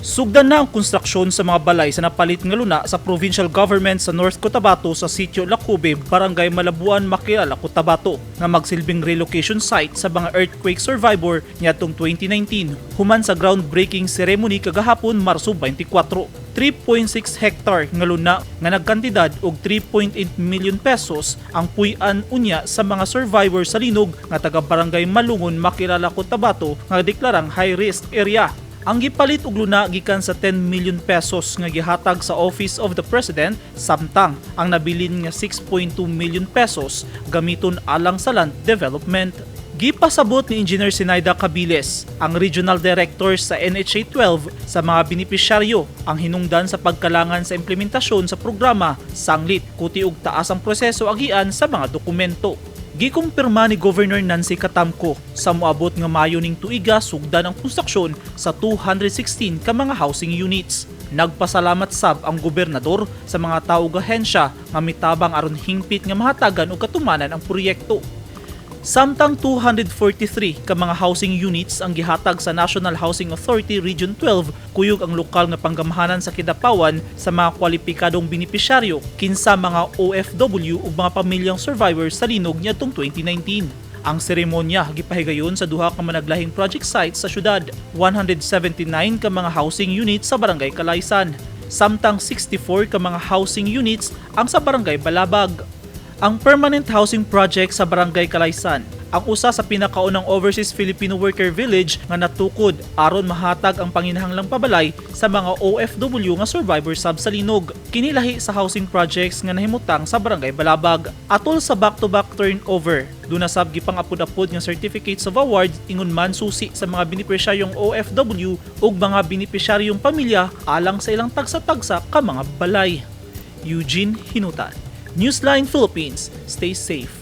Sugdan na ang konstruksyon sa mga balay sa napalit nga luna sa provincial government sa North Cotabato sa Sitio Lacube, Barangay Malabuan, Makilala, Cotabato, nga magsilbing relocation site sa mga earthquake survivor niadtong 2019 human sa groundbreaking ceremony kagahapon, Marso 24. 3.6 hectare nga luna nga nagkantidad og 3.8 million pesos ang puy-an unya sa mga survivor sa linog nga taga Barangay Malungon, Makilala, Cotabato nga deklarang high risk area. Ang gipalit og luna gikan sa 10 million pesos nga gihatag sa Office of the President, samtang ang nabilin nga 6.2 million pesos gamiton alang sa land development. Gipasabot ni Engineer Sinaida Cabiles, ang Regional Director sa NHA 12, sa mga benepisyaryo ang hinungdan sa pagkalangan sa implementasyon sa programa sanglit kuti og taas ang proseso agian sa mga dokumento. Gikumpirma ni Governor Nancy Catamco sa moabot nga Mayo ning tuiga sugdan ang konstruksyon sa 216 ka mga housing units. Nagpasalamat sab ang gobernador sa mga tao ug ahensya nga mitabang aron hingpit nga mahatagan og katumanan ang proyekto. Samtang 243 ka mga housing units ang gihatag sa National Housing Authority Region 12 kuyog ang lokal nga panggamhanan sa Kidapawan sa mga kwalipikadong benepisyaryo kinsa mga OFW ug mga pamilyang survivors sa linog niadtong 2019. Ang seremonya gipahigayon sa duha ka managlahing project sites sa syudad, 179 ka mga housing units sa Barangay Kalaysan, samtang 64 ka mga housing units ang sa Barangay Balabag. Ang permanent housing project sa Barangay Kalaysan ang usa sa pinakaunang overseas Filipino worker village nga natukod aron mahatag ang panginahanglang pabalay sa mga OFW nga survivor sab sa linog. Kinilahi sa housing projects nga nahimutang sa Barangay Balabag. Atol sa back-to-back turnover, duna sab gipang-apod-apod nga certificates of award ingon man susi sa mga benepisyaryong OFW ug mga benepisyaryong pamilya alang sa ilang tagsa-tagsa ka mga balay. Eugene Hinutan, Newsline Philippines. Stay safe.